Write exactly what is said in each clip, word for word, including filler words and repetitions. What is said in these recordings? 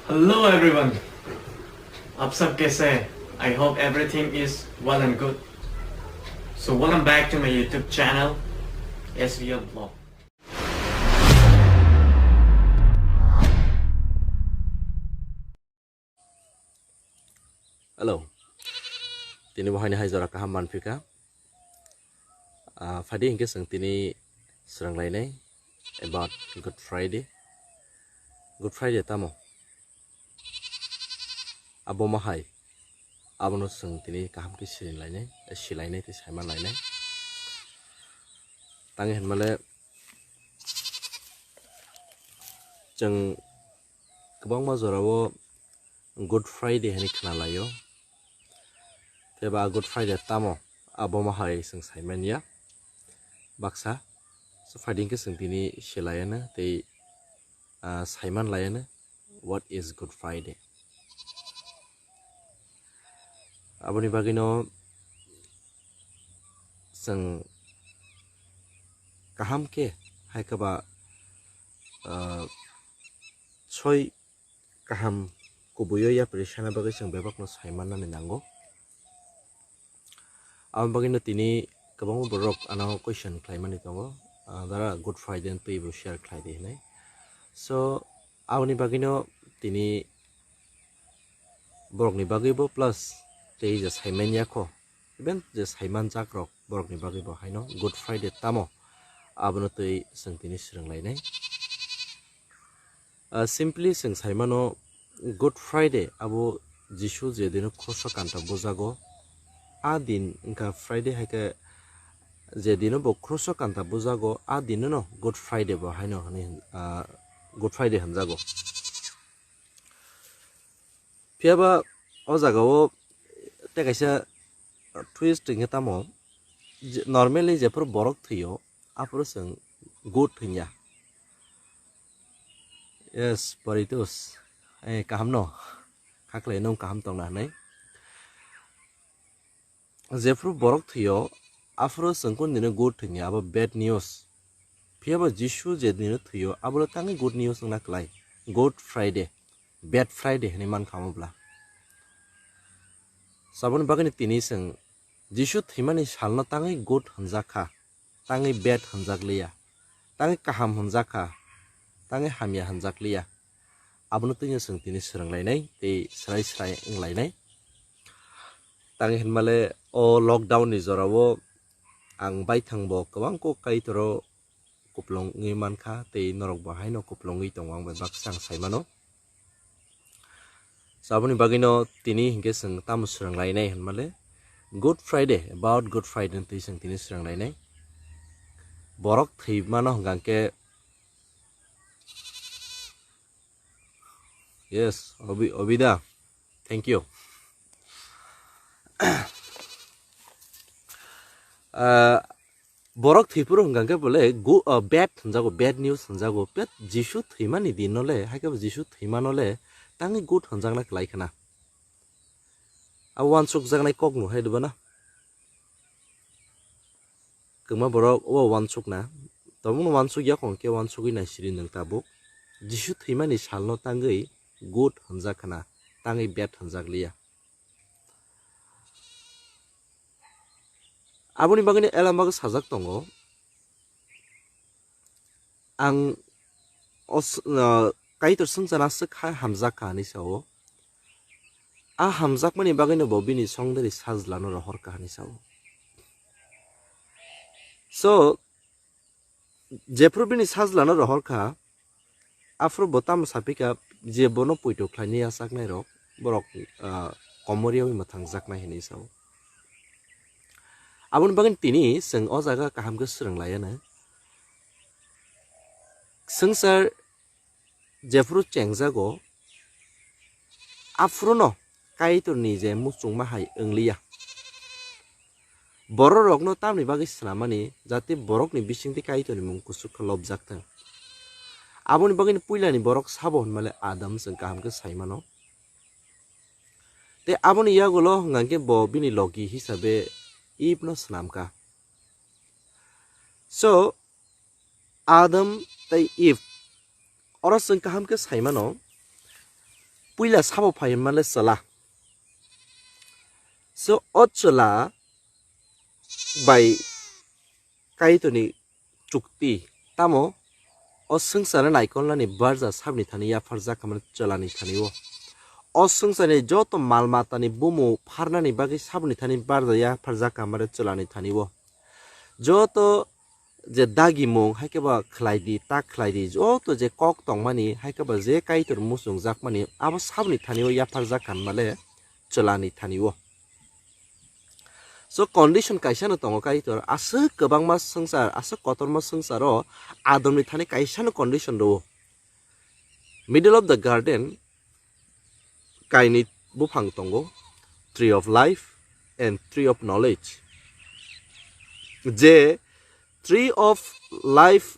Hello everyone, aap sab kaise hain? I hope everything is well and good. So welcome back to my YouTube channel, S V L Vlog. Hello. Tini bo haini hai jora kaham manphika. Ah, phaidi hinkhe chwng tini swrwnglainai about Good Friday. Good Friday tamo? Abo ma hai? Abono chwng tini kaham khe sirinlainai, silainai tei saimanlainai. Tangwi hinmale chwng kwbangma jorao Good Friday hinwi khwnalaio. Phiaba Good Friday tamo? Abo ma hai chwng saimanya baksa. So, phaidi hinkhe chwng tini selaiano tei, ah, saimanlaiano what is Good Friday. Aboni bagwino chwng kaham khe hai khe ba, ah, soi kaham kubuio yapri sana bagwi chwng bebakno saimannani nango. Aboni bagwino tini kwbangma borok ano question khlaimani tongo, ah, dara Good Friday ni twibo share khlai di hinwi. So, aboni bagwino tini borokni bagwibo plus tei je saimanya kho, even je saimanjak rok borokni bagwibo haino Good Friday tamo abono twi chwng tini swrwnglainai. Ah, simply chwng saimano Good Friday abo Jisu je dino kroso kanta bujago, a din wngkha Friday hai khe je dino bo kroso kanta bujago, a dinono Good Friday bo haino hwnwi, ah, Good Friday hwnjago. Phiyaba o jagao tei kaisa twist wngkhe tamo, je, normally jephuru borok thwio, aphuru chwng good hwnya. Yes, Poritus. Eh, kaham no? Khaklai nwng kaham tongna hwnwi. Jephuru borok thwio, aphuru chwng kunu dino good hwnya, abo bad news. Phiyaba Jisu je dino thwio, abo le tangwi good news wngna klai. Good Friday, Bad Friday hinwi mankha omo bwla. Saboni bagwino tini chwng Jisu thwimani salno tangwi good hwnjak kha, tangwi bad hwnjak liya, tangwi kaham hwnjak kha, tangwi hamya hwnjak liya. Abono twino chwng tini swrwnglainai tei swrai swrai wnglainai. Tangwi hinmale o lockdown ni jorao ang baithang bo kwbang kok Kaitoro kuplung wngwi mankha tei norok bo haino kuplung wngwi tongo, ang bai baksa ang saimano. So, aboni bagwino tini hinkhe chwng tamo swrwnglainai hinmale Good Friday, about Good Friday twi chwng tini swrwnglainai. Borok thwimano hwnkha khe, yes, Obi-, Obida, thank you. Ah, Borok thwiphuru hwnkha khe bole gu-, ah, bad hwnjago, bad news hwnjago. Pet Jisu thwimani dinno le, hai khe bo Jisu thwimano le tangwi good hwnjakna klai khna. A uansukjaknai kok no hai dubana. Kwma borok o uansukna. Tobokno uansuk ya, hwnkhe uansugwi naisiri nwng tabuk. Jisu thwimani salno tangwi good hwnjak khna, tangwi bad hwnjak liya. Aboni bagwino Elambagw sajak tongo, ang os-, ah, Kaitor swngcharno aswk hai hamjak kha hinwi sao. A hamjakmani bagwino bo bini songdari sajlano rohor kha hinwi sao. So, jephuru bini sajlano rohor kha, aphuru bo tamo saphi kha je bono poito khlaina yachaknai rok, borok, ah, komor yaui mwthangjaknai hinwi sao. Aboni bagwino tini chwng o jaga kaham khe swrwng laiya na. Swngchar jephuru chengjago, aphuruno Kaitorni je muchungma hai wngliya. Bororokno tamni bagwi swnamani, jate borokni bisingtwi Kaitorni mung kuchuk khe lobjak thung. Aboni bagwino puilani borok sabo hwnmale Adam, chwng kaham khe sai mano. Tei aboni yagulo hwnkha khe bo bini logi hisabe Eve no swnamkha. So, Adam tei Eve, oro chwng kaham khe sai mano, puila sabo phai hwnmale chwla. So o chwla bai Kaitorni chukti tamo o swngchar naikolnani barja sabni thani yapharjak kha mani chwlani thani o. O swngcharni joto mal matani bumu pharnani bagwi sabni thani barja yapharjak kha mani chwlani thani o. Joto je dagimung hai khe ba khlai di, ta khlai di, joto je kok tongmani hai khe ba je Kaitor muchungjakmani abo sabni thani o yapharjak kha male chwlani thani o. So condition kaisa no tongo Kaitor, aswk kwbangma swngchar, aswk kotorma swngcharo Adamni thani kaisa no condition rwo. Middle of the garden kainwi buphang tongo, tree of life and tree of knowledge. Je tree of life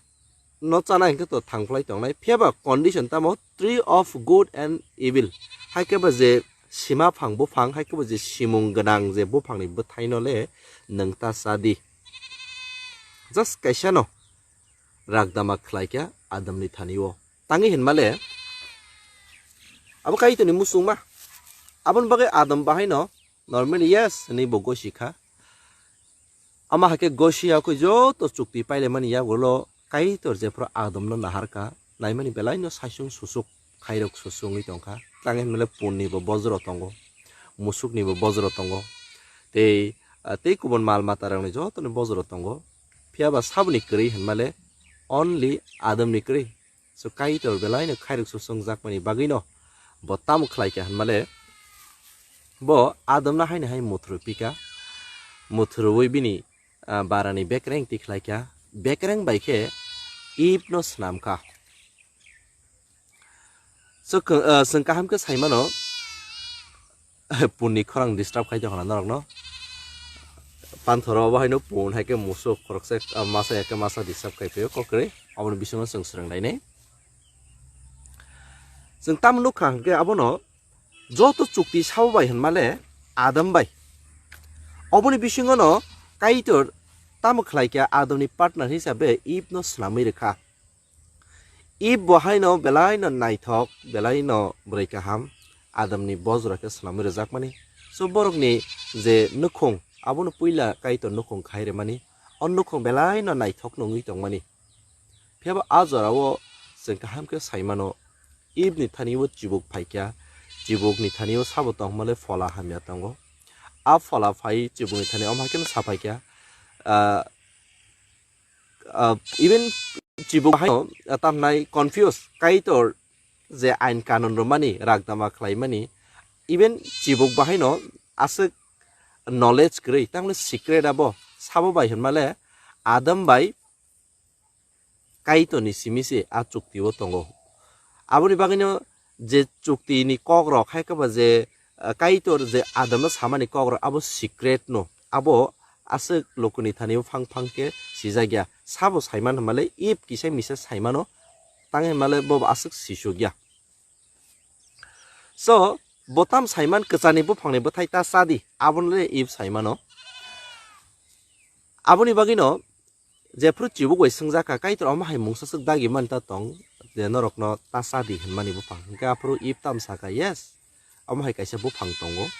no chana hingke to thangphlai tongnai, phiya ba condition tamo tree of good and evil, hai khe ba je sima phang buphang, hai khe ba je simung gwnang je buphangni bwthaino le nwng ta cha di. Just kaisa no ragdama khlai kha Adamni thani o. Tangwi hinmale abo Kaitorni muchungma. Aboni bagwi Adam bahaino normally yes hwnwi bo gosi kha. Ama hakhe gosi yakwi joto chukti pailaimani yagulo Kaitor jephru Adamno naharkha, naimani belaino saisung susuk khairok susungwi tongkha. Tangwi hinmale punnibo bojro tongo, musuknibo bojro tongo, tei, ah, tei kubun mal matarokni jotoni bojro tongo. Phiya ba saboni kwrwi hinmale only Adamni kwrwi. So Kaitor belaino khairok susungjakmani bagwino bo tamo khlai kha hinmale, bo Adamno haino hai muthru pika, muthruwi bini, ah, barani bekreng tikhlai kha, bekreng bai khe Eve no snam kha. So, khe, ah, chwng kaham khe sai mano, punni khorang disturb khai tongkha norokno. Panthoro obo haino pun hai khe musuk khoroksa, ah, masa ya khe masa disturb khai phaio kokrwi. Oboni bisingo chwng swrwng lainai. Chwng tamo nukha hwnkhe abono joto chukti sabo bai hinmale Adam bai. Oboni bisingono Kaitor tamo khlai kha Adamni partner hisabe Eve no swnamwi rwkha. Eve bo haino belaino naithok, belaino bwrwi kaham, Adamni bojra khe swnamwi rwjakmani. So borokni je nukhung, abono puila Kaitor nukhung khai rwmani, o nukhung belaino naithok nungwi tongmani. Phiya ba a jorao chwng kaham khe sai mano, Eve ni thani o chibuk phai kha, chibuk ni thani o sabo tongmale phola hamya tongo. A phola phai chibuk ni thani omo hai kheno sa phai kha, ah, ah, even chibuk hai, ah, tamnai confuse, Kaitor je ain kanun rwmani, ragdama khlaimani, even chibuk bahaino aswk knowledge kwrwi, tamni secret abo sabo bai hinmale Adam bai Kaitorni simi se a chukti o tongo. Aboni bagwino je chukti ni kok rok hai khe ba je, ah, Kaitor je Adam no samani kok rok abo secret no, abo aswk lukuni thani o phang phang khe sijak ya. Sabo saiman hinmale Eve kisa misa saimano, tang hinmale bo aswk sisuk ya. So, bo tam saiman kwchani buphangni bwthai ta cha di, abono le Eve saimano. Aboni bagwino jephru chibuk bai swngjak kha, Kaitor omo hai mungsa swk dagi man ta tong, je norokno ta cha di hwnmani buphang. Hwnkhe aphuru Eve tam sa kha, "Yes, omo hai kaisa buphang tongo,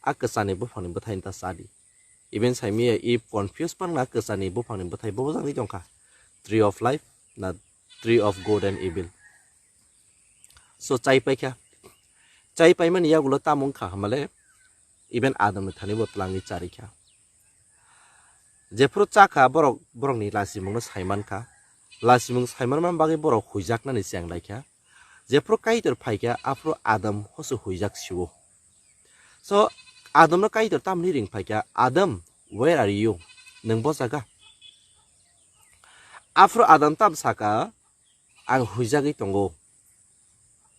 a kwchani buphangni bwthai ta cha di." Even saimaya Eve confuse pan na kwchani buphangni bwthai bo bwjakni tongkha, tree of life na tree of good and evil. So chai paikha, chai paimani yagulo tamo wngkha hamale, even Adamni thani bo twlangwi charikha. Jephuru chakha borok, borokni lachimungno saimankha, lachimung saimanmani bagwi borok huijaknani chenglaikha. Jephuru Kaitor phaikha, aphuru Adam hoso huijak sio. So, Adamno Kaitor tamni ring phaikha, "Adam, where are you?" Nwng bo jaga? Aphuru Adam tam saka, "Ang huijagwi tongo."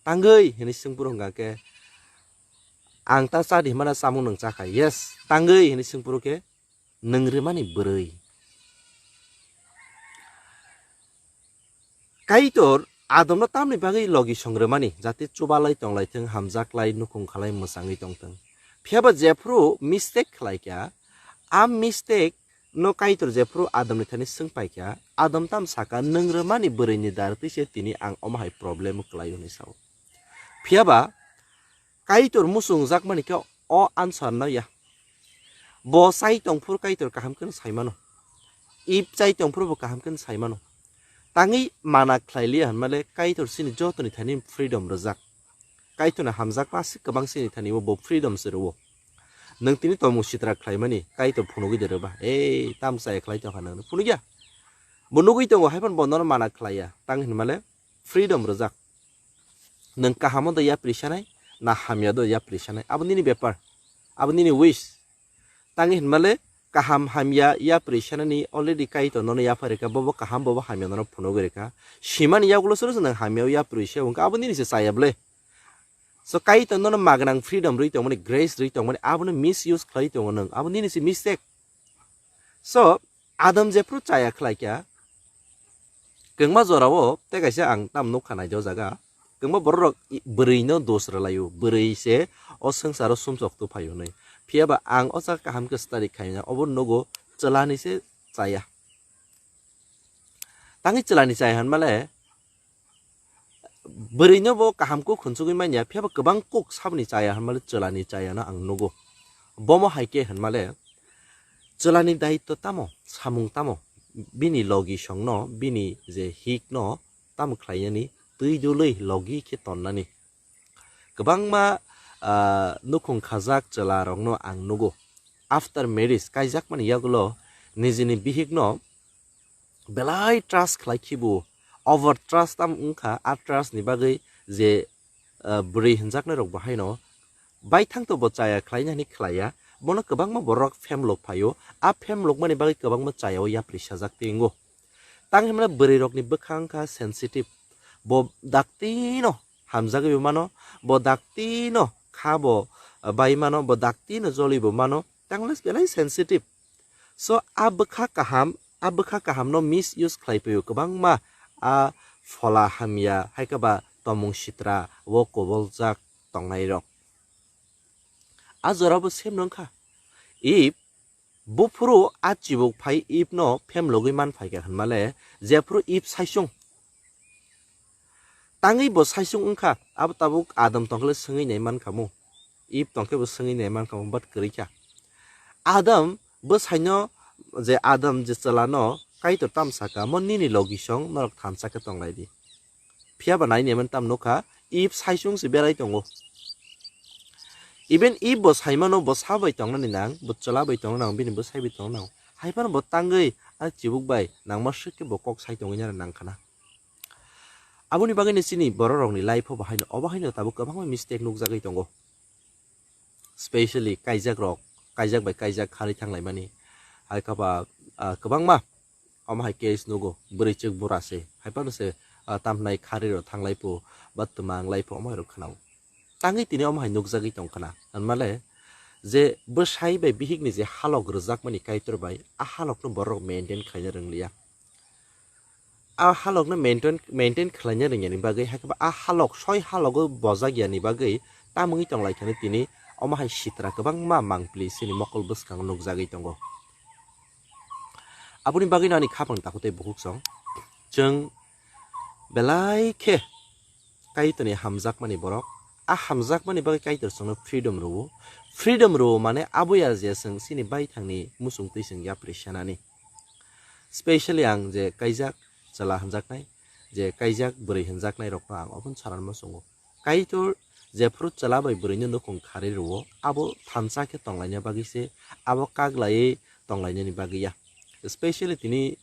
"Tangwi?" hinwi swngphuru hwnkha khe, "Ang ta cha di hwnmano chamung nwng chakha." "Yes, tangwi?" hinwi swngphuru khe, "Nwng rwmani bwrwi." Kaitor Adamno tamni bagwi logi song rwmani, jate chubalai tonglaithwng, hamjaklai, nukhung khalai, mwchangwi tongthwng. Phiya ba jephru mistake khlaikha, a mistake no Kaitor jephru Adamni thani swng paikha, Adam tam saka, "Nwng rwmani bwrwini dar twi se tini ang omo hai problem o kwlaio," hinwi sao. Phiya ba Kaitor muchungjak mani khe o answer no ya. Bo chai tong phuru Kaitor kaham khe no sai mano. Eve chai tong phuru bo kaham khe no sai mano. Tangwi mana khlai liya hwnmale Kaitor chini jotoni thani freedom rwjak. Kaitorni hamjakma aswk kwbang chini thani bo freedom se rwo. Nwng tini tongmung sitra khlaimani Kaitor phunugwi de rwba. Ei, tam chaya khlai tongkha nwng phunugya. Bo nugwi tongo, haiphano bo nono mana khlaiya. Tang hinmale freedom rwjak. Nwng kahamo da yapri sanai, na hamya do yapri sanai. Abo nini bepar. Abo nini wish. Tang hinmale kaham hamya yapri sanani already Kaitor nono yaphai rwkha, bobo kaham, bobo hamya nono phunugwi rwkha. Simani yagulo suru nwng hamya yapri se wngkha, abo nini se chaya bwle. So Kaitor nono magnang freedom rwi tongmani, grace rwi tongmani, abono misuse khlai tongo nwng. Abo nini se mistake. So Adam jephru chaya khlai kha, kwngma jorao tei kaisa ang tam nukha nai o jaga, kwngma borok rok i-, bwrwi no dos rwlaio, bwrwi se o swngcharo sumsok tuphaio hinwi. Phiya ba ang o jaga kaham khe study khaina, obo nugo chwlani se chaya. Tangwi chwlani chaya hwnmale, bwrwino bo kaham kuk hwnchugwi manya, phiya ba kwbang kuk saboni chaya hwnmale chwlani chayano ang nugo. Bomo hai khe hwnmale, chwlani daitto tamo, samung tamo, bini logi songno, bini je hikno tamo khlainani, twi dului logi khe tonnani. Kwbangma, ah, nukhung khajak chwla rokno ang nugo. After marriage, kaijakmani yagulo nijini bihikno belai trust khlai khibo, over trust tam wngkha, a trust ni bagwi je, ah, bwrwi hwnjaknai rok bo haino baithang to bo chaya khlaina hinwi khlaiya, bono kwbangma borok phem lok phaio, a phem lokmani bagwi kwbangma chaya o yapri sajak tei wngo. Tang hinmano bwrwi rokni bwkha wngkha sensitive, bo daktino hamjagwi bo mano, bo daktino kha bo, ah, bai mano, bo daktino joli bo mano, tangles belai sensitive. So a bwkha kaham, a bwkha kaham no misuse khlai paio kwbangma, a phola hamya, hai khe ba tomung sitra o koboljak tongnai rok. A jora bo same no wngkha. Eve buphuru a chibuk phai Eve no phem logwi man phai kha hwnmale, jephuru Eve saisung. Tangwi bo saisung wngkha, abo tabuk Adam tongkhe swngwi nai mankha mu. Eve tongkhe bo swngwi nai mankha mu, but kwrwi kha. Adam bwsaino, je Adam je chwlano Kaitor tam saka, mo nini logi song norok thansa khe tonglai di. Phiya ba nai naiman tam nukha, Eve saisung se berai tongo. Even Eve bo saimano, bo sa bai tongna ni nang, bo chwla bai tongna nang, bini bwsai bai tongna nang. Hai phano bo tangwi a chibuk bai nangma swk khe bo kok sai tongwi nang khana. Aboni bagwi no chini borok rokni life o bo haino, obo haino tabuk kwbangma mistake nukjagwi tongo. Specially kaijak rok, kaijak bai kaijak kharwi thanglaimani. Hai khe ba, ah, kwbangma omo hai case nugo, bwrwi chwk bura se, hai phano se, ah, tamhnai kharwi rok thanglai phu, ba twma wnglai phu, omo hai rok khwnao. Tangwi tini omo hai nukjagwi tong khna, hwnmale je bwsai bai bihik ni je halok rwjakmani Kaitor bai, a halok no borok maintain khlaina rwngliya. A halok no maintain, maintain khlaina rwngya ni bagwi, hai khe ba a halok soi halogo bojak ya ni bagwi tamungwi tong lai kha ni tini omo hai sitra kwbangma mangpili chini mokol bwskango nukjagwi tongo. Aboni bagwino ani khapang takhuk tei bukhuk song. Chwng belai khe Kaitorni hamjakmani borok. A hamjakmani bagwi Kaitor chwngno freedom rwo. Freedom rwo mane abo ya je chwng chini baithangni muchung twi chwng yapri sanani. Specially ang je kaijak chwla hwnjaknai, je kaijak bwrwi hwnjaknai rokno ang obono saranma chwngo. Kaitor jephru chwla bai bwrwino nukhung kharwi rwo, abo thansa khe tonglaina bagwi se, abo kaglaiwi tonglainani bagwi ya. Specially tini,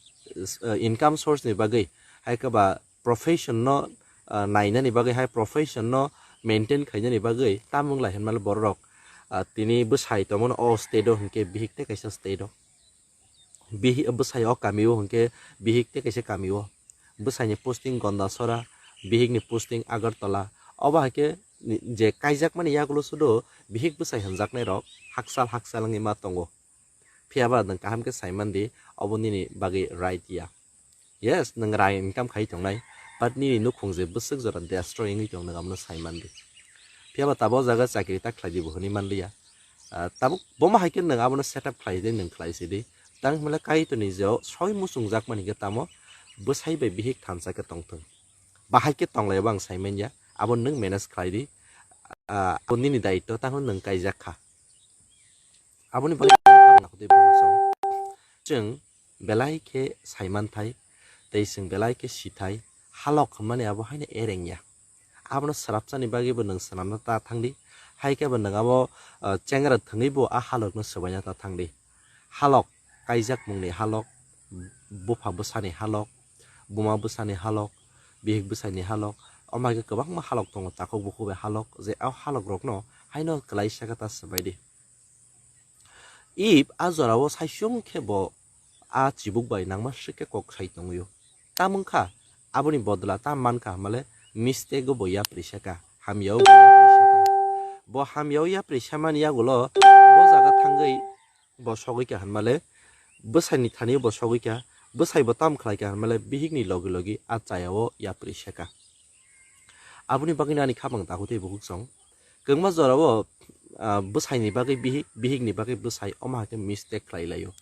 uh, income source ni bagwi, hai khe ba profession no, uh, nainani bagwi, hai profession no maintain khainani bagwi, tamung lai hinmale borok, uh, tini bwsai tongmano o state o hinkhe bihik tei kaisa state o. Bihi-, bwsai o kami o hinkhe bihik tei kaisa kami o. Bwsaini posting Gondasora, bihikni posting Agartala. Obo hai khe ni-, je kaijakmani yagulo sudo bihik bwsai hwnjaknai rok haksal haksal wngwi ma tongo. Phiya ba nwng kaham khe sai man di, obo nini bagwi right ya. Yes, nwng rang income khai tongnai, but nini nukhung je bwswk jora destroy wngwi tong, nwng abono sai man di. Phiya ba tabuk o jaga chakri ta khlai di bo hwnwi man liya. Ah, tabuk bomo hai khe nwng abono set up khlai di, nwng khlai si di. Tang hwnmale Kaitorni je o soi muchungjak mani khe tamo bwsai bai bihik thansa khe tong thung. Bahai khe tong lai bo ang sai man ya, abo nwng manage khlai di. ah, abo nini daitto, tamo nwng kaijak kha. Aboni bagwi ang kha bwkha tei bukhuk song. Chwng belai khe saimanthai tei chwng belai khe sithai, halok hwnmani abo haino ereng ya. Abono swrapsani bagwi bo nwng swnamna ta thangdi. Hai khe bo nwng abo, ah, chengra thwngwi bo a halokno swbaina ta thangdi. Halok, kaijak mungni halok, bupha bwsani halok, buma bwsani halok, bihik bwsaini halok, omo hai khe kwbangma halok tongo, takhuk bukhuk bai halok, je a halok rokno haino kwlai sakha ta swbaidi. Eve a jorao saichung khe bo a chibuk bai nangma swk khe kok sai tongwi-o. Tamo wngkha, aboni bodla tamo mankha hwnmale mistake o bo yapri saka, hamya o bo yapri saka. Bo hamya o yapri samani yagulo bo jaga thangwi bo sogwi kha hwnmale bwsaini thani bo sogwi kha, bwsai bo tamo khlai kha hwnmale bihikni logi logi a chaya o yapri saka. Aboni bagwino ani khapang takhuk tei bukhuk song. Kwbangma jorao, ah, bwsaini bagwi bihik, bihikni bagwi bwsai, omo hai khe mistake khlai laio.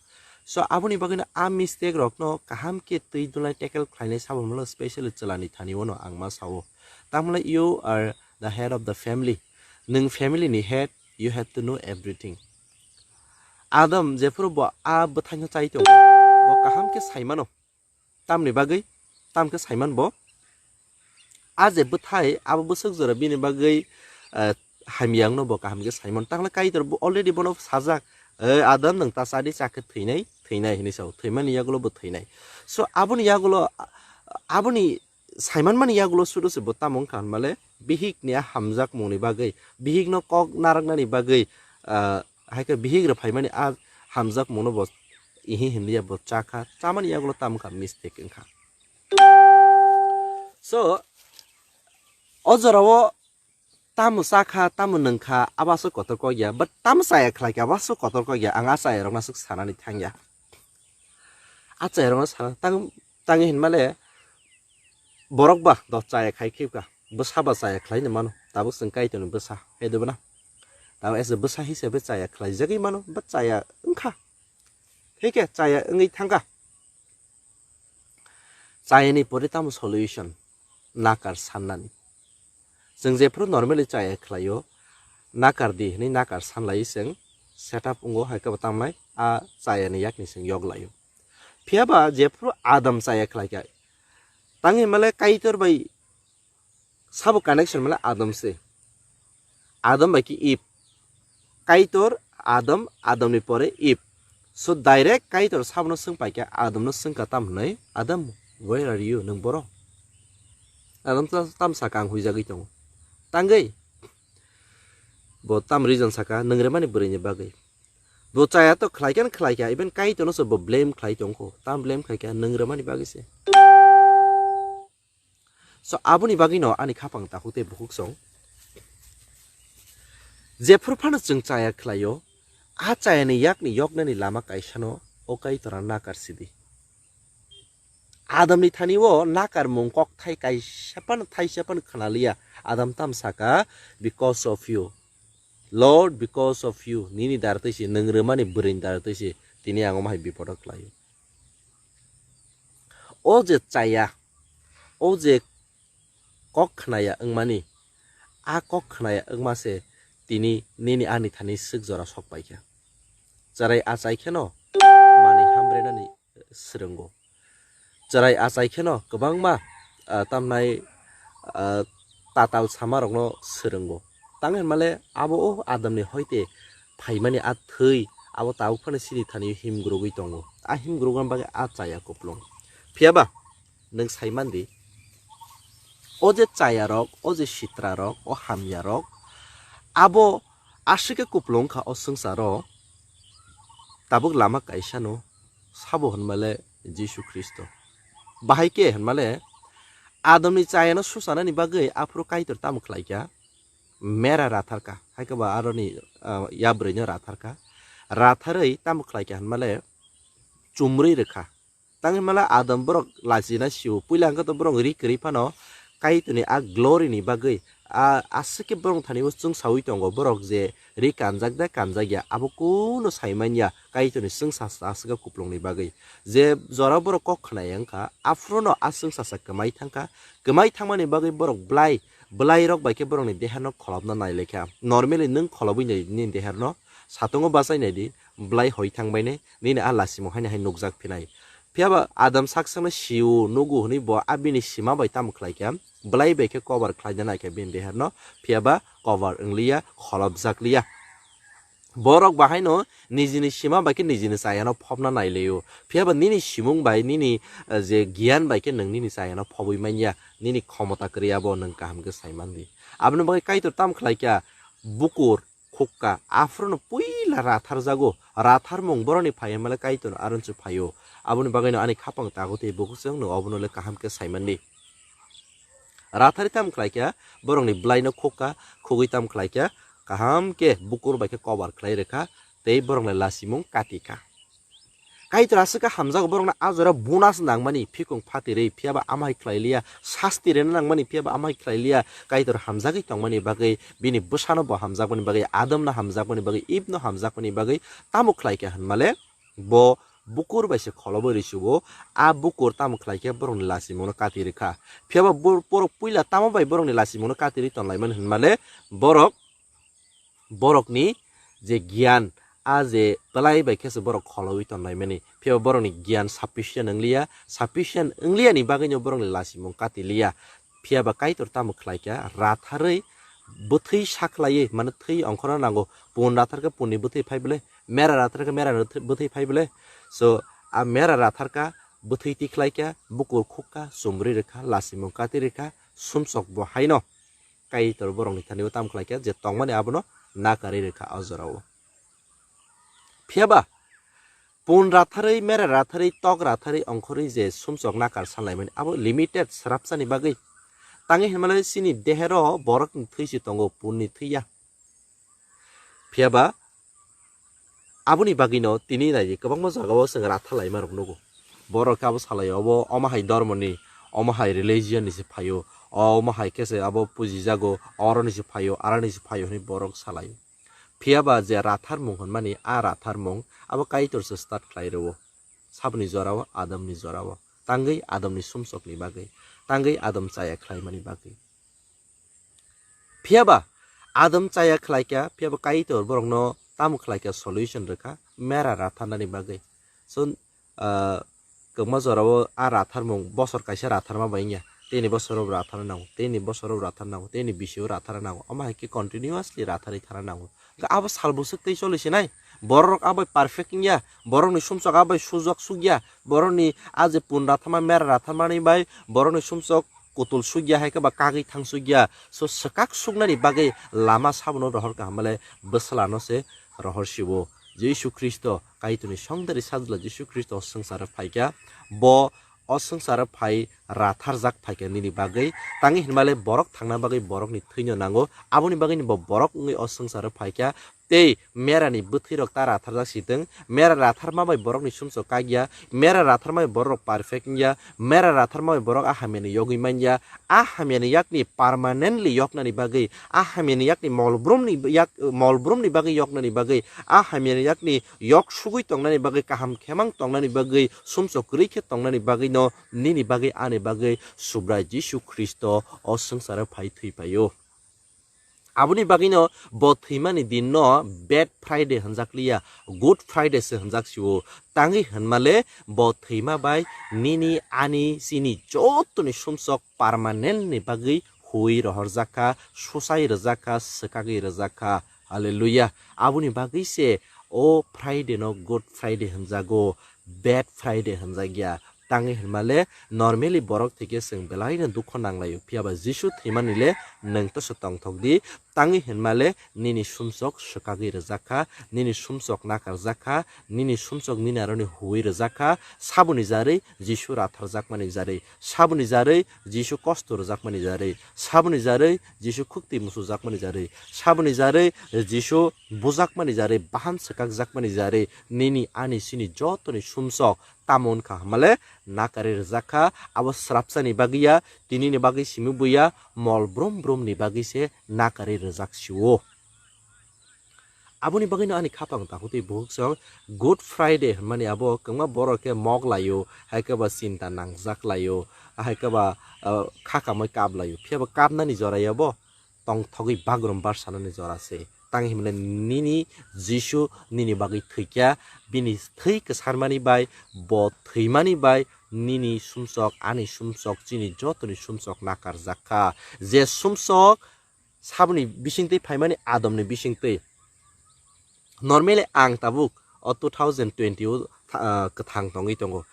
So, aboni bagwino a mistake rokno kaham khe twi dulai tackle khlainai sabo hwnmalo, specially chwlani thani-o no ang ma sao. Tamle you are the head of the family. Nwng family ni head, you have to know everything. Adam jephuru bo a bwthaino chai tongo, bo kaham khe sai mano. Tamni bagwi, tam khe saiman bo. A je bwthai, abo bwswk jora bini bagwi, eh, hamya wngno bo kaham khe saiman. Tangla Kaitor bo already bono sajak, "Eh, Adam, nwng ta chadi, cha khe thwinai, thwinai," hinwi sao. Thwimani yagulo bo thwinai. So, aboni yagulo, aboni saimanmani yagulo sudu se bo tamo wngkha hwnmale, bihikni a hamjakmungni bagwi, bihikno kok narwknani bagwi, ah, hai khe bihik rw phaimani a hamjakmungno bo ihi hinliya bo chakha, chamani yagulo tamo kha mistake wngkha. So, o jorao tamo chakha, tamo nwngkha, abo aswk kotor kok ya, but tamo chaya khlai kha, abo aswk kotor kok ya, ang a chaya rokno aswk sanani thangya. A chaya rokno sana tang, tangi hinmale, borok ba do chaya khai khibka, bwsa ba chaya khlai ni mano, tabuk chwng Kaitorni bwsa, hai de bana? Tabuk as a bwsa hisabe chaya khlai jagwi mano, but chaya wngkha. Thik khe chaya wngwi thangkha. Chayani pore tamo solution? Nakar sannani. Chwng jephuru normally chaya khlaio, nakar di hwnwi nakar sanlai chwng setup wngo, hai khe bo tamnai a chayani yakni chwng yok laio. Phiya ba jephuru Adam chaya khlai kha, tangwi male Kaitor bai sabo connection male Adam se. Adam bai ki Eve. Kaitor, Adam, Adamni pore Eve. So direct Kaitor sabono swng paikha, Adamno swngkha tam hwnwi, "Adam, where are you?" Nwng boro? Adam ta-, tam saka ang huijagwi tongo. Tangwi? Bo tam reason saka, nwng remani bwrwini bagwi. Bo chaya to khlaikha na khlaikha, even Kaitorno se bo blame khlai tongkho. Tam blame khlaikha, nwng remani bagwi se. So, aboni bagwino ani khapang takhuk tei bukhuk song. Jephuru phano chwng chaya khlaio, a chayani yakni yoknani lama kaisano o Kaitorno nakar sidi. Adamni thani o nakarmung kokthai kaisa phano thaisa phano khwnaliya. Adam tam saka, "Because of you. Lord, because of you." Nini daratwi se, nwng rwmani bwrwini daratwi se, tini ang omo hai bipodo khlaio. O je chaya, o je kok khnaya wngmani, a kok khnaya wngma se tini nini ani thani swk jora sok paikha. Chwrai achai kheno manwi hamrenani swrwngo. Chwrai achai kheno kwbangma, ah, tamnai, ah, tatal samarokno swrwngo. Tang hinmale abo o Adamni hoite phaimani a thwi abo tabuk phano chini thani himgurugwi tongo. A himgurugna bagwi a chaya kuplung. Phiyaba nwng saimandi, o je chayarok, o je sitrarok, o hamyarok, abo aswk khe kuplung wngkha o swngcharo, tabuk lama kaisano sabo hwnmale Jisu Khristo. Bahai khe hwnmale Adamni chayano suchanani bagwi aphuru Kaitor tamo khlaikha? Mera ratharkha, hai khe ba aroni, ah, yabrwino ratharkha. Ratharwi tamo khlaikha hwnmale chumrwi rwkha. Tang hinmale Adam borok lachina sio. Puila hwnkhe to borok ri kwrwi phano Kaitorni a glory ni bagwi a aswk khe borok thani o chwngsawi tongo. Borok je ri kanjak da kanjak ya, abo kuno saimanya. Kaitorni chwngsa aswk kuplungni bagwi je jora borok kok khwnaya wngkha, aphuru no a chwngsa kwmai thangkha. Kwmai thangmani bagwi borok belai Bwlairok bai khe borokni deharno kholopna nai laikha. Normally nwng kholobwi nai nini deharno, satungo bachai nai di, bwlai hoi thang bainai, nini a lasimung haino hai nukjak phinai. Phiyaba Adam sak sakno sio nugo hwnwi bo a bini sima bai tamo khlai kha, bwlai bai khe cover khlaina nai kha bini deharno, phiyaba cover wngliya, kholopjak liya. Borok bahaino nijini sima bai khe nijini chayano phobna nai laio. Phiyaba nini simung bai nini, eh, je giyan bai khe nwng nini chayano phobwi manya, nini khomota kwrwi abo nwng kaham khe sai man di. Aboni bagwi Kaitor tamo khlai kha, bukur, khukka, aphuru no puila ratharjago, ratharmung boroni phai hwnmale Kaitor aron se phaio. Aboni bagwino ani khapang tago tei bukuchwng nwng obono le kaham khe sai man di. Rathari tamo khlai kha, borokni bwlaino khukka, khugwi tamo khlai kha, kaham khe bukur bai khe cover khlai rwkha, tei borokni lasimung kati kha. Kaitor aswk khe hamjago borokno a jora bonus nangmani phikung phatirwi, phiyaba amahai khlai liya, sasti rwna nangmani phiyaba amahai khlai liya, Kaitor hamjagwi tongmani bagwi, bini bwsano bo hamjakmani bagwi, Adamno hamjakmani bagwi, Ibno hamjakmani bagwi tamo khlai kha hwnmale, bo bukur bai se kholobwi rwi sugo, a bukur tamo khlai khe borokni lasimungno kati rwkha. Phiyaba bor-, borok puila tamo bai borokni lasimungno kati rwi tonlaimani hwnmale, borok, borokni je giyan, a je bwlai bai khe se borok kholobwi tonlaimani. Phiyaba borokni giyan sufficient wngliya, sufficient wngliyani bagwino borokni lasimung kati liya. Phiyaba Kaitor tamo khlai kha, ratharwi bwthwi sakhlaiwi, mane thwi ongkhorna nango, pun ratharkha punni bwthwi phai bwle, mera ratharkha merani bwthwi phai bwle. So, a mera ratharkha bwthwi tikhlai kha, bukur khukka, chumri rwkha, lasimung kati rwkha, sumsok bo haino Kaitor borokni thani o tamo khlai kha, je tongmani abono nakarwi rwkha o jorao. Phiyaba pun ratharwi, mera ratharwi, tok ratharwi ongkhorwi je sumsok nakar sanlaimani, abo limited srapsani bagwi. Tangwi hinmale chini dehero borokni thwi se tongo, punni thwi ya. Phiyaba aboni bagwino tini nai kwbangma jagao chwng ratha laima rok nugo. Borok khe abo salai, obo omo hai dormoni, omo hai religion ni se phaio, omo hai khe se abo pujijago, oroni se phaio, arani se phaio hwnwi borok salai. Phiyaba je ratharmung hwnmani, a ratharmung abo Kaitor se start khlai rwo. Saboni jorao, Adamni jorao. Tangwi Adamni sumsokni bagwi, tangwi Adam chaya khlaimani bagwi. Phiyaba Adam chaya khlai kha, phiyaba Kaitor borokno tamo khlai kha, solution rwkha, mera ratharnani bagwi. So, ah, kwbangma jorao a ratharmung bosor kaisa ratharma bai wngya, tini bosoro ratharna nango, tini bosoro ratharna nango, tini bisio ratharna nango, omo hai khe continuously ratharwi thana nango. Hwnkhe abo sal bwswk tei choli sinai, borok abai perfect wngya, borokni sumsok abai sujak sukya, borokni a je pun ratharma mera ratharmani bai borokni sumsok kutul sukya hai khe ba kagwi thang sukya. So swkak suknani bagwi lama sabono rohor kaham le bwsla no se rohor siwo. Jisu Khristo, Kaitorni songdari sajla Jisu Khristo swngcharo phaikha. Bo o swngcharo phai ratharjak phaikha nini bagwi. Tangwi hinmale borok thangna bagwi borokni thwino nango. Aboni bagwini bo borok wngwi o swngcharo phaikha. Tei merani bwthwirok ta ratharjak sitwng, mera ratharma bai borokni sumsok kakya, mera ratharma bai borok perfect wngya, mera ratharma bai borok a hamyani yogwi manya, a hamyani yakni permanently yoknani bagwi, a hamyani yakni molbrumni yak, molbrumni bagwi yoknani bagwi, a hamyani yakni yok sugwi tongnani bagwi, kaham khemang tongnani bagwi, sumsok kwrwi khe tongnani bagwino nini bagwi ani bagwi Subrai Jisu Khristo o swngcharo phai thwi paio. Aboni bagwino bo thwimani dinno Bad Friday hwnjak liya, Good Friday se hwnjak sio. Tangwi hwnmale bo thwima bai nini, ani, chini jotoni sumsok permanent ni bagwi huwi rohorjak kha, susai rwjak kha, swkagwi rwjak kha. Hallelujah. Aboni bagwi se o Friday no Good Friday hwnjago, Bad Friday hwnjakya. Tangwi hinmale normally borok thwikhe chwng belaino dukho nanglaio, phiyaba Jisu thwimani le nwng toso tongthok di. Tangwi hinmale nini sumsok swkagwi rwjak kha, nini sumsok nakarjak kha, nini sumsok nini aroni huwi rwjak kha. Saboni jarwi Jisu ratharjakmani jarwi, saboni jarwi Jisu kosto rwjakmani jarwi, saboni jarwi Jisu khukti musujakmani jarwi, saboni jarwi Jisu bujakmani jarwi, bahan swkakjakmani jarwi, nini ani chini jotoni sumsok tamo wngkha hwnmale nakarwi rwjak kha. Abo srapsani bagwi ya, tinini bagwi simi buya, mol brum brumni bagwi se nakarwi rwjak sio. Aboni bagwino ani khapang takhutwi bukhuk song Good Friday hwnmani abo kwbangma borok khe mok laio, hai khe ba chinta nangjak laio, hai khe ba, ah, kha kamwi kap laio. Phiya bo kapnani jora ya bo tongthogwi bagrum bar sanani jora se. Tang hinmale nini Jisu nini bagwi thwikya, bini thwi kwsarmani bai bo thwimani bai nini sumsok, ani sumsok, chini jotoni sumsok nakarjak kha. Je sumsok saboni bisingtwi phaimani Adamni bisingtwi. Normally ang tabuk o two thousand twenty o tha-, ah, kwthang tongwi tongo.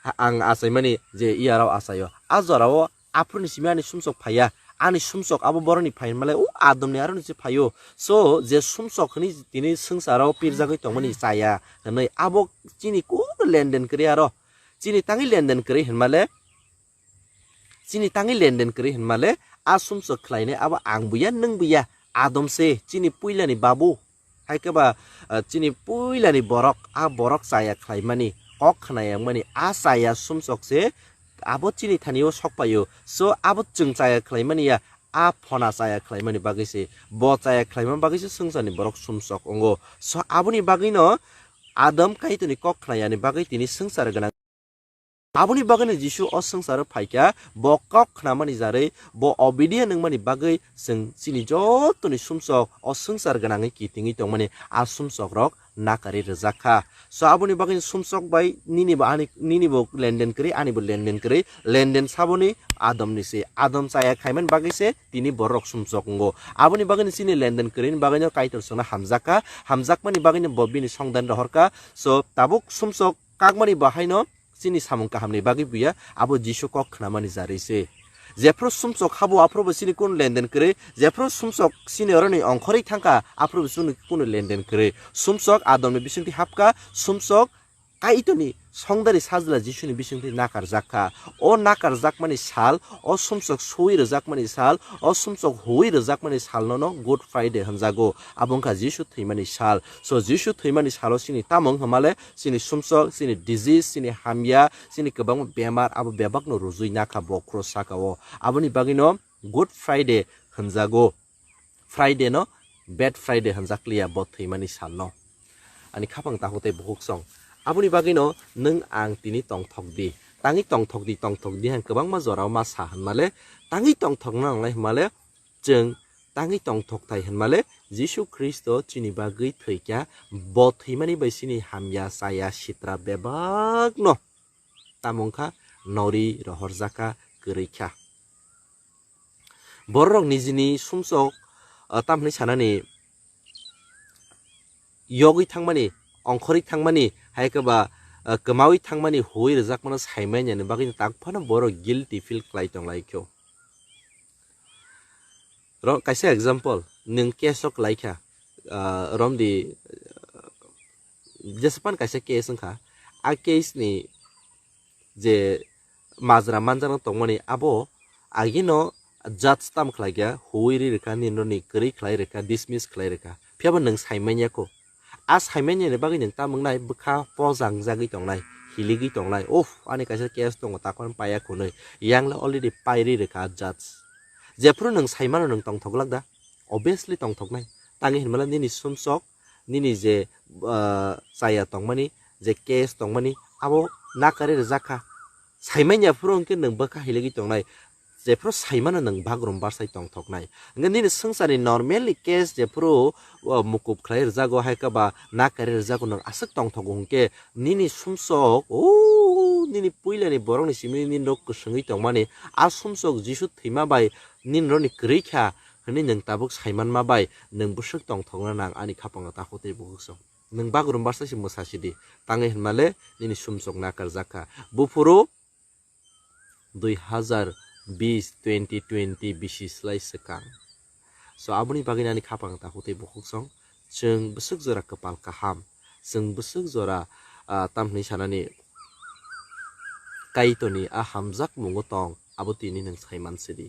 Ha-, ang achaimani je iyarok achaio. A jorao aphuruni simi ani sumsok phaiya. Ani sumsok abo boroni phai hinmale o Adamni aroni se phaio. So, je sumsok hwnwi tini swngcharo pirjagwi tongmani chaya hwnwi abo chini kunu lenden kwrwi aro. Chini tangwi lenden kwrwi hinmale, chini tangwi lenden kwrwi hinmale, a sumsok khlainai abo ang buya, nwng buya, Adam se, chini puilani babu. Hai khe ba, ah, chini puilani borok, a borok chaya khlaimani, kok khna yangmani, a chaya sumsok se abo chini thani o sok paio. So, abo chwng chaya khlaimani ya, a phona chaya khlaimani bagwi se, bo chaya khlaimani bagwi se swngcharni borok sumsok wngo. So, aboni bagwino Adam Kaitorni kok khna yani bagwi tini swngchar gwnang. Aboni bagwino Jisu o swngcharo phaikha, bo kok khnamani jarwi, bo obedient wngmani bagwi chwng chini jotoni sumsok o swngchar gwnangwi kitingwi tongmani a sumsokrok nakarwi rwjak kha. So aboni bagwino sumsok bai nini bo ani, nini bo lenden kwrwi, ani bo lenden kwrwi, lenden saboni Adamni se. Adam chaya khaimani bagwi se tini borok sumsok wngo. Aboni bagwino chini lenden kwrwini bagwino Kaitor chwngno hamjak kha, hamjakmani bagwino bo bini songdani rohor kha. So tabuk sumsok kakmani bo haino chini samung kahamni bagwi buya, abo Jisu kok khnamani jarwi se. Jephru sumsok habo aphrubo chini kunu lenden kwrwi, jephru sumsok chini oroni ongkhorwi thangkha aphrubo chini kunu lenden kwrwi. Sumsok Adamni bisingtwi hapkha, sumsok Kaitorni songdari sajla Jisuni bisingtwi nakarjak kha. O nakarjakmani sal, o sumsok sui rwjakmani sal, o sumsok hui rwjakmani salno no Good Friday hwnjago. Abo wngkha Jisu thwimani sal. So Jisu thwimani salo chini tamo wngkha male, chini sumsok, chini disease, chini hamya, chini kwbangma bemar, abo bebakno rujui nakha bo cross sakao. Aboni bagwino Good Friday hwnjago. Friday no Bad Friday hwnjak liya bo thwimani salno. Ani khapang takhuk tei bukhuk song. Aboni bagwino nwng ang tini tongthok di. Tangwi tongthok di, tongthok di hwn kwbangma jorao ma sa hwnmale, tangwi tongthok nangnai hwnmale, chwng tangwi tongthok thai hwnmale, Jisu Khristo chini bagwi thwikha, bo thwimani bai chini hamya, chaya, sitra bebakno tamo wngkha nori rohorjak kha, kwrwi kha. Bororok nijini sumsok, ah, tamhwnwi sanani yogwi thangmani, ongkhorwi thangmani, hai khe ba, ah, kwmawi thangmani, huwi rwjakmano saimanyani bagwi tak phano borok guilty feel khlai tonglaikho. Ro-, kaisa example, nwng case o kwlai kha, ah, romdi, ah, jesapan kaisa case wngkha, a case ni je majra manjakno tongmani abo agino judge tam khlaikha, huwi ri rwkha, ninroni kwrwi khlai rwkha, dismiss khlai rwkha, phiyaba nwng saimanya kho. A saimanyani bagwi nwng tamung nai bwkha pojang jagwi tongnai, hiligwi tongnai. Uff, ani kaisa case tongo, takhorni paiya khwnwi. Yang le already pairi rwkha judge. Jephru nwng saimano nwng tongthok lak da? Obviously tongthoknai. Tangwi hinmala nini sumsok, nini je, ah, chaya tongmani, je case tongmani, abo nakari rwjak kha. Saimanya phuru hwnkhe nwng bwkha hiligwi tongnai. Jephru saimano nwng bagrum barsai tongthoknai. Hwnkhe nini swngcharni normally case jephru, o, mukup khlai rwjago, hai khe ba nakari rwjago, nwng aswk tongthogo hwnkhe nini sumsok, o, nini puilani borokni simi nini rok kwswngwi tongmani, a sumsok Jisu thwima bai nini rokni kwrwi kha hwnwi nwng tabuk saimanma bai nwng bwswk tongthokna nang ani khapangno takhuk tei bukhuk song. Nwng bagrum barsa se mwsa sidi, tangwi hinmale nini sumsok nakarjak kha. Buphuru dui hazar bis, twenty twenty bisi slai swkang. So, aboni bagwi nani khapang takhuk tei bukhuk song, chwng bwswk jora kwpal kaham, chwng bwswk jora, ah, tamhwnwi sanani Kaitorni a hamjakmungo tong, abo tini nwng saiman sidi.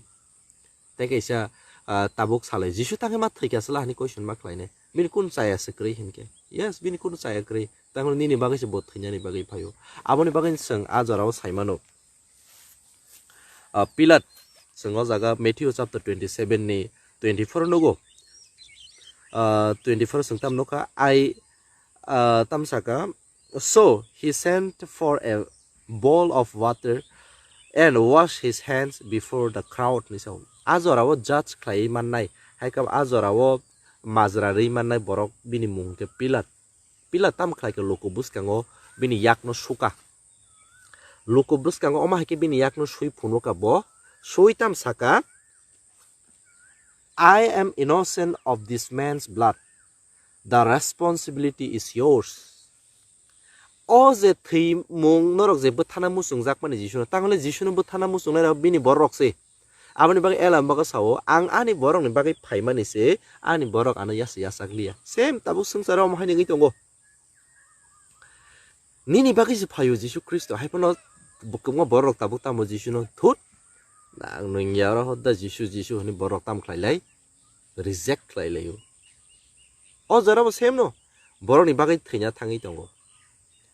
Tei kaisa, ah, tabuk salai, Jisu tangwi ma thwikha sala hwnwi question ma khlainai. Bini kunu chaya se kwrwi hinkhe? Yes, bini kunu chaya kwrwi. Tangmani nini bagwi se bo thwinani bagwi phaio. Aboni bagwi chwng a jorao saimano. Ah, Pilat, chwng o jaga Matthew chapter twenty seven ni twenty four o nugo. ah, twenty-four chwng tam nukha, I, ah, tam saka, "So he sent for a bowl of water and washed his hands before the crowd," hinwi sao. A jorao judge khlaiwi mannai, hai khe a jorao majra rwi mannai borok, bini mung khe Pilat. Pilat tam khlai khe luku bwskango bini yakno suka. Luku bwskango omo hai khe bini yakno sui phunukha bo. Sui tam saka, "I am innocent of this man's blood. The responsibility is yours." O je thwimung norok je bwthana muchungjakmani Jisuno, tangole Jisuno bwthana muchungnai rok bini borok se. Aboni bagwi Ela bago sao, "Ang ani borokni bagwi phaimani se, ani borok ano yasa yachak liya." Same tabuk swngcharo omo hai nigwi tongo. Nini bagwi se phaio Jisu Khristo, hai phano bwkangma borok tabuk tamo Jisuno, "Thut, nang nwng ya oro hoda Jisu, Jisu," hwnwi borok tam khlai lai, reject khlai laio. O jorabo same no, borokni bagwi thwina thangwi tongo.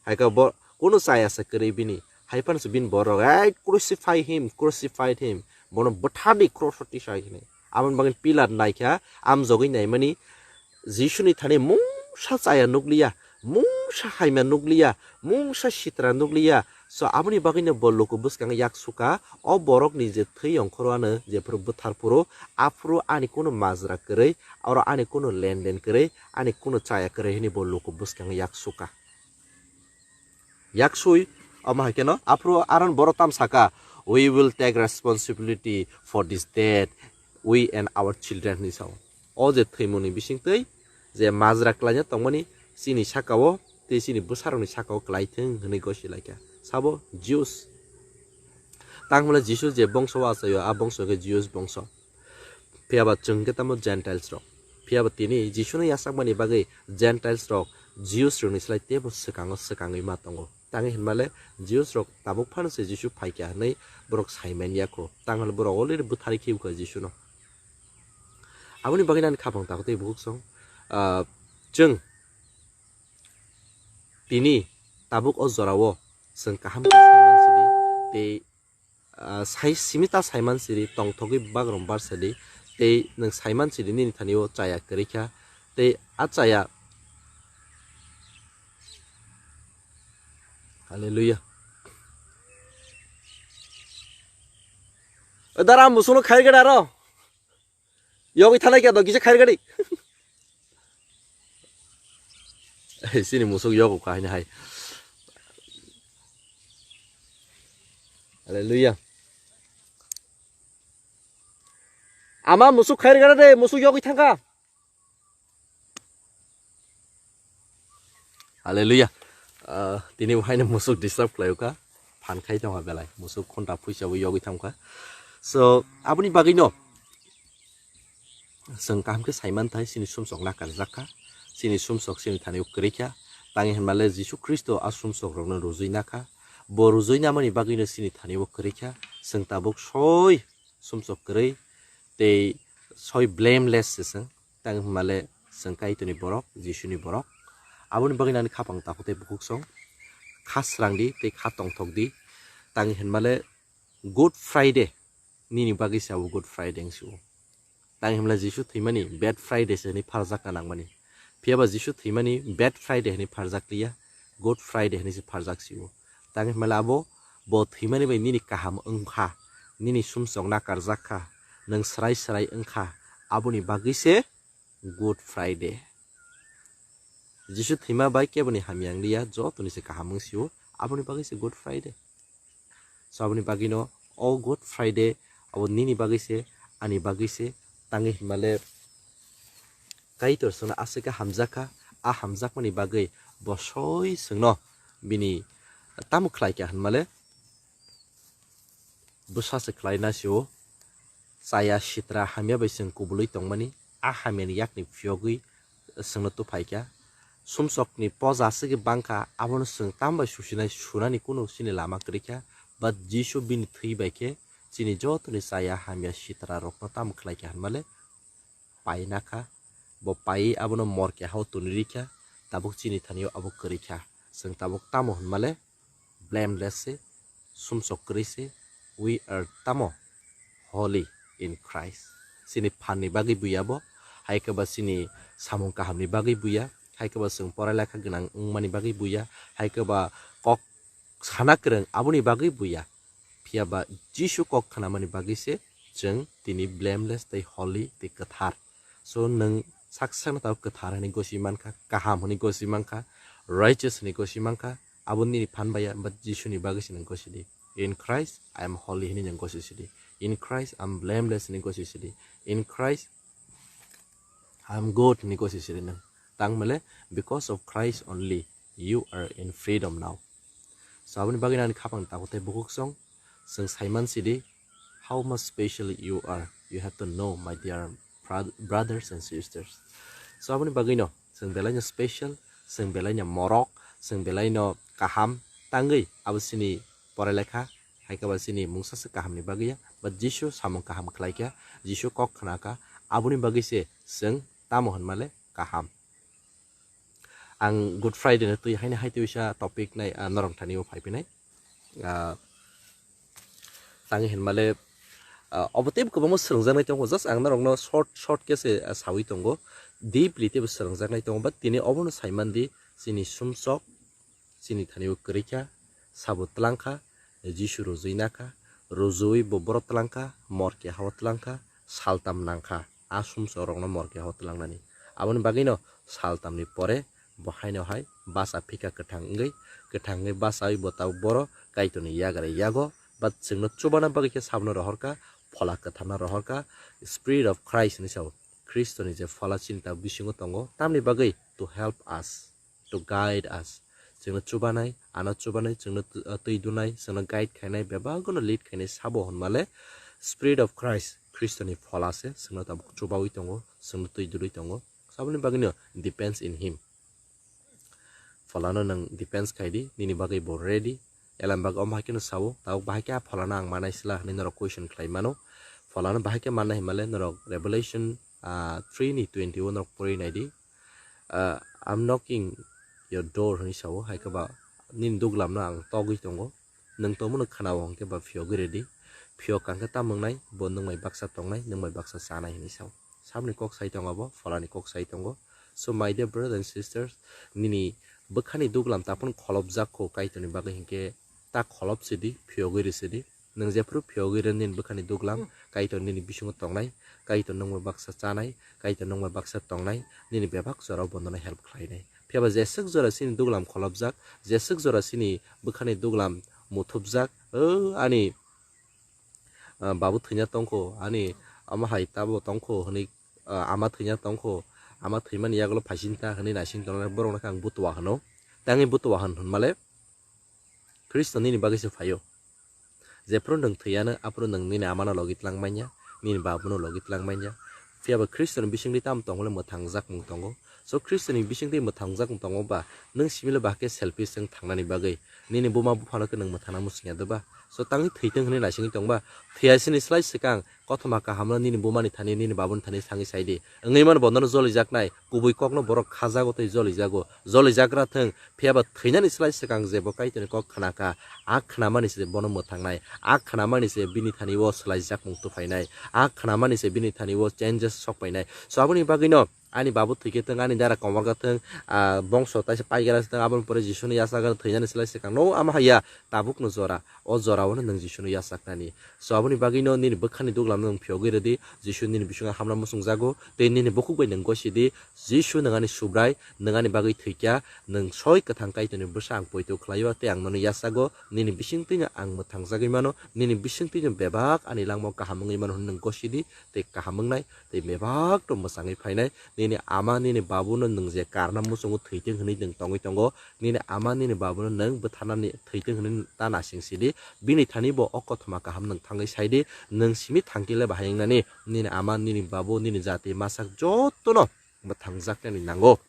Hai khe bo kunu chaya se kwrwi bini, hai phano se bini borok, "Hey, crucify him, crucify him, bono bwthar di, cross o tisai," hwnwi. Aboni bagwi Pilat naikha, amjogwi naimani, Jisuni thani mungsa chaya nukliya, mungsa hamya nukliya, mungsa sitra nukliya. So, aboni bagwino bo luku bwskango yak suka, o borokni je thwi ongkhoro ano jephuru bwthar phuru, aphuru ani kunu majra kwrwi, oro ani kunu lenden kwrwi, ani kunu chaya kwrwi hwnwi bo luku bwskango yak suka. Yak sui, omo hai kheno, aphuru aron borok tam saka, "We will take responsibility for this death, we and our children," hinwi sao. O je thwimungni bisingtwi je majra kwlaina tongmani chini sakao tei chini bwsarokni sakao kwlai thwng hwnwi gosi laikha. Sabo Jews. Tangmale Jisu je bongso o achaio, a bongso khe Jews bongso. Phiya ba chwng khe tamo Gentiles rok. Phiya ba tini Jisuno yachakmani bagwi Gentiles rok Jews rokni slai teibo swkango swkangwi ma tongo. Tangwi hinmale Jews rok tabuk phano se Jisu phaikha hwnwi borok saimanya kho. Tangmale borok already bwtharwi khibukha Jisuno. Aboni bagwi nani khapang takhuk tei bukhuk song, ah, chwng tini tabuk o jorao chwng kaham khe saiman sidi tei, ah, sai simi ta saiman sidi tongthogwi bagrum bar sidi tei nwng saiman sidi nini thani o chaya kwrwi kha tei a chaya. Hallelujah. O dara musungno khair gada aro. Yogwi thanai khe do kisa khair gadi. Ei, chini musuk yogo kha haino hai. Hallelujah. Ama musuk khair gada de, musuk yogwi thangkha. Hallelujah. Ah, tini bo haino musuk disturb khlaio kha. Phan khai tongkha belai. Musuk khonta phuisa bo yogwi thangkha. So, aboni bagwino chwng kaham khe saiman thai, chini sumsok nakarjak kha. Chini sumsok chini thani o kwrwi kha. Tangwi hinmale Jisu Khristo a sumsok rokno rujui nakha. Bo rujui namani bagwino chini thani o kwrwi kha. Chwng tabuk soi sumsok kwrwi tei soi blameless se chwng. Tang hinmale chwng Kaitorni borok, Jisuni borok. Aboni bagwi nani khapang takhuk tei bukhuk song kha srang di tei kha tongthok di. Tang hinmale Good Friday nini bagwi se abo Good Friday wng sio. Tang hinmale Jisu thwimani Bad Friday se hwnwi pharjak ka nangmani. Phiya ba Jisu thwimani Bad Friday hwnwi pharjak liya, Good Friday hwnwi se pharjak sio. Tang hinmale abo bo thwimani bai nini kaham wng kha, nini sumsok nakarjak kha, nwng srai srai wng kha, aboni bagwi se Good Friday. Jisu thwima bai keboni hamya wng liya, jotoni se kaham wng sio, aboni bagwi se Good Friday. So aboni bagwino o Good Friday abo nini bagwi se, ani bagwi se, tangwi hinmale Kaitor chwngno aswk khe hamjak kha, a hamjakmani bagwi bo soi chwngno bini tamo khlai kha hinmale bwsa se khlai na sio, chaya sitra hamya bai chwng kubulwi tongmani, a hamyani yakni phiyogwi chwngno tuphai kha. Sumsokni poja aswk bang kha, abono chwng tam bai susinai sunani kunu chini lama kwrwi kha, but Jisu bini thwi bai khe chini jotoni chaya hamya sitra rokno tamo khlai kha hinmale pai na kha, bo pai abono mor keha o toni ri kha, tabuk chini thani o abo kwrwi kha. Chwng tabuk tamo hinmale blameless se, sumsok kwrwi se, we are tamo holy in Christ. Chini phan ni bagwi buya bo, hai khe ba chini samung kahamni bagwi buya, hai khe ba chwng porai lekha gwnang wngmani bagwi buya, hai khe ba kok sana kwrwng aboni bagwi buya. Phiya ba Jisu kok khnamani bagwi se chwng tini blameless tei holy tei kwthar. So nwng sak sakno tabuk kwthar hwnwi gosi mankha, kaham hwnwi gosi mankha, righteous hwnwi gosi mankha, abo nini phan baya, but Jisuni bagwi se nwng gosi di. In Christ I am holy hwnwi nwng gosi sidi. In Christ I am blameless hwnwi gosi sidi. In Christ I am good hwnwi gosi sidi nwng. Tang male, because of Christ only you are in freedom now. So aboni bagwi nani khapang tago tei bukhuk song, chwng saiman sidi, how much special you are. You have to know, my dear bro- brothers and sisters. So aboni bagwino chwng belaino special, chwng belaino morok, chwng belaino kaham tangwi abo chini porai lekha, hai khe ba chini mungsa se kahamni bagwi ya, but Jisu samung kaham khlai kha, Jisu kok khna kha, aboni bagwi se chwng tamo hwnmale kaham. Ang Good Friday no twi haino hai twisa topic nai, ah, norok thani o phai phinai. Ah, tang hinmale, ah, obo teibo kwbangma swrwngjaknai tongo, just ang norokno short, short khe se, ah, sawi tongo, deeply teibo swrwngjaknai tongo, but tini obono saiman di, chini sumsok, chini thani o kwrwi kha, sabo twlang kha, Jisu rujui na kha, rujui bo borok twlang kha, mor keha o twlang kha, saltam nang kha, a sumsok rokno mor keha o twlangnani. Aboni bagwino saltamni pore bo haino hai basa phika kwthang wngwi, kwthang wngwi basawi bo tabuk boro Kaitorni yagra yago, but chwngno chubana bagwi khe sabono rohor kha, Phola Kwtharno rohor kha, Spirit of Christ hinwi sao. Khristoni je Phola chini tabuk bisingo tongo, tamni bagwi to help us, to guide us. Chwngno chubanai, ano chubanai, chwngno tw-, twi dunai, chwngno guide khainai, bebagono lead khainai sabo hwnmale Spirit of Christ, Khristoni Phola se chwngno tabuk chubawi tongo, chwngno twi dunwi tongo. Saboni bagwino depends in him. Pholano nwng depends khai di, nini bagwi bo ready. Elam bagwi omo hai kheno sao, tabuk bahai khe a pholano ang manai sla hwnwi norok question khlai mano. Pholano bahai khe mannai hinmale norok Revelation, ah, three ni twenty o norok pori nai di. Ah, "I'm knocking your door," hwnwi sao, hai khe ba nini duglamno ang togwi tongo. Nwng tongmano khwnao hwnkhe ba phiyogwi rwdi. Phiyok kha hwnkhe tamo wngnai, bo nwng bai baksa tongnai, nwng bai baksa chanai hwnwi sao. Saboni kok sai tongo bo, pholani kok sai tongo. So, my dear brothers and sisters, nini bwkhani duglam taphano kholopjak kho Kaitorni bagwi, hinkhe ta kholop sidi, phiyogwi rw sidi. Nwng jephru phiyogwi rw nini bwkhani duglam, Kaitor nini bisingo tongnai, Kaitor nwng bai baksa chanai, Kaitor nwng bai baksa tongnai, nini bebak jorao bonono help khlainai. Phiya ba jeswk jora chini duglam kholopjak, jeswk jora chini bwkhani duglam muthupjak, "O ani, ah, babu thwina tongkho, ani ama hai tabo tongkho," hwnwi, ah, "Ama thwina tongkho, ama thwimani yagulo phaisinta," hwnwi naising tongnai borokno khe ang butua hwno. Tei ang butua hwn hwnmale Khristo nini bagwi se phaio. Jephru nwng thwi anw, aphuru nwng nini amano logi tlang manya, nini babuno logi tlang manya. Phiya ba Khristoni bisingtwi tamo tongmole mwthangjakmung tongo. So Khristoni bisingtwi mwthangjakmung tongo ba, nwng simile bahai khe selfish wng thangnani bagwi, nini buma buphano khe nwng mwthangna muchung ya doba? So tangwi thwitwng hwnwi naisingwi tongba? Thwiya sini slai swkang kothoma kahamno nini bumani thani, nini babuni thani thangwi sai di. Wngwi mano bonono jolijaknai, kubui kokno borok khajago tei jolijago. Jolijagra thwng, phiya ba thwinani slai swkang je bo Kaitorni kok khna kha, a khnamani se bono mwthangnai, a khnamani se bini thani o swlaijakmung tuphainai, a khnamani se bini thani o changes sokpainai. So aboni bagwino ani babu thwikhe thwng, ani dara komarga thwng, ah, bongso taisa paigara se thwng, aboni pore Jisuni yachak thwinani slai swkang no ama haiya tabukno jora, o jorao no nwng Jisuni yachaknani. So aboni bagwino nini bwkhani duglam nwng phiyogwi rwdi, Jisu nini bisingo hamna muchungjago, tei nini bukhuk bai nwng gosidi, Jisu nwng ani Subrai, nwng ani bagwi thwikha, nwng soi kwthang Kaitorni bwsa ang poito khlaio, tei ang nono yachago, nini bisingtwino ang mwthangjagwi mano, nini bisingtwino bebak ani langmao kaham wngwi mano hwnwi nwng gosidi, tei kaham wngnai, tei bebak to mwchangwi phainai, nini ama, nini babuno nwng je karna muchungo thwitwng hwnwi nwng tongwi tongo, nini ama, nini babuno nwng bwtharnani thwitwng hwnwi ta naising sidi, bini thani bo o kothoma kaham nwng thangwi saidi, nwng simi thangkile bahai wngnani, nini ama, nini babu, nini jati, masak jotono mwthangjaknani nango.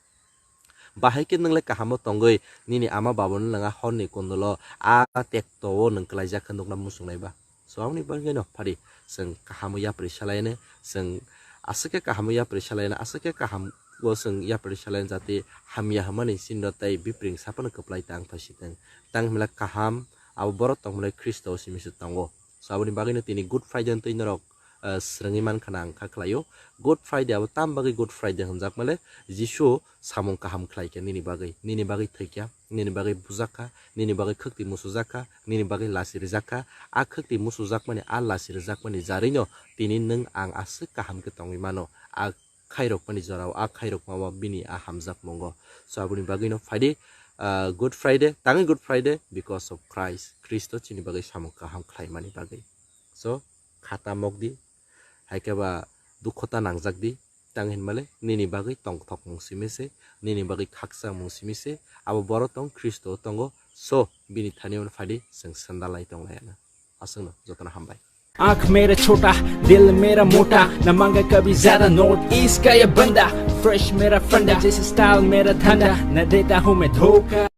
Bahai khe nwng le kahamo tongwi nini ama babuno nwng a horni kondolo a tekto o nwng kwlaijak khe nukna muchungnai ba? So aboni bagwino phari chwng kahamo yapri salaino, chwng aswk khe kahamo yapri salaino, aswk khe kaham o chwng yapri salaino, jati hamya hwnmani sinno tei bipring saphano kwplai tang phaisitwng. Tang hwnmale kaham abo borok tongmale Khristo o simi se tongo. So aboni bagwino tini Good Friday no twi norok ah, swrwngwi mankha na ang kha khlaio. Good Friday abo tam bagwi Good Friday hwnjakmale, Jisu samung kaham khlaikha nini bagwi, nini bagwi thwikha, nini bagwi bujakha, nini bagwi khwktwi musujakha, nini bagwi lasi rijakha. A khwktwi musujakmani, a lasi rijakmani jarwino tini nwng ang aswk kaham khe tongwi mano. A khairokmani jorao, a khairokma o bini a hamjakmungo. So, aboni bagwino phaidi, ah, Good Friday, tangwi Good Friday because of Christ. Khristo chini bagwi samung kaham khlaimani bagwi. So, khata mokdi, hai khe ba dukho ta nangjak di, tang hinmale nini bagwi tongthokmung simi se, nini bagwi khakchangmung simi se, abo borok tong Khristo tongo. So, bini thani hwn phaidi chwng sandalai tong lai ano. Aswkno jotono hambai. आंख मेरा छोटा, दिल मेरा मोटा, ना मांगा कभी ज्यादा नोट, ईश का ये बंदा, फ्रेश मेरा फंडा, जैसे स्टाइल मेरा ठंडा, ना देता हूँ मैं धोखा।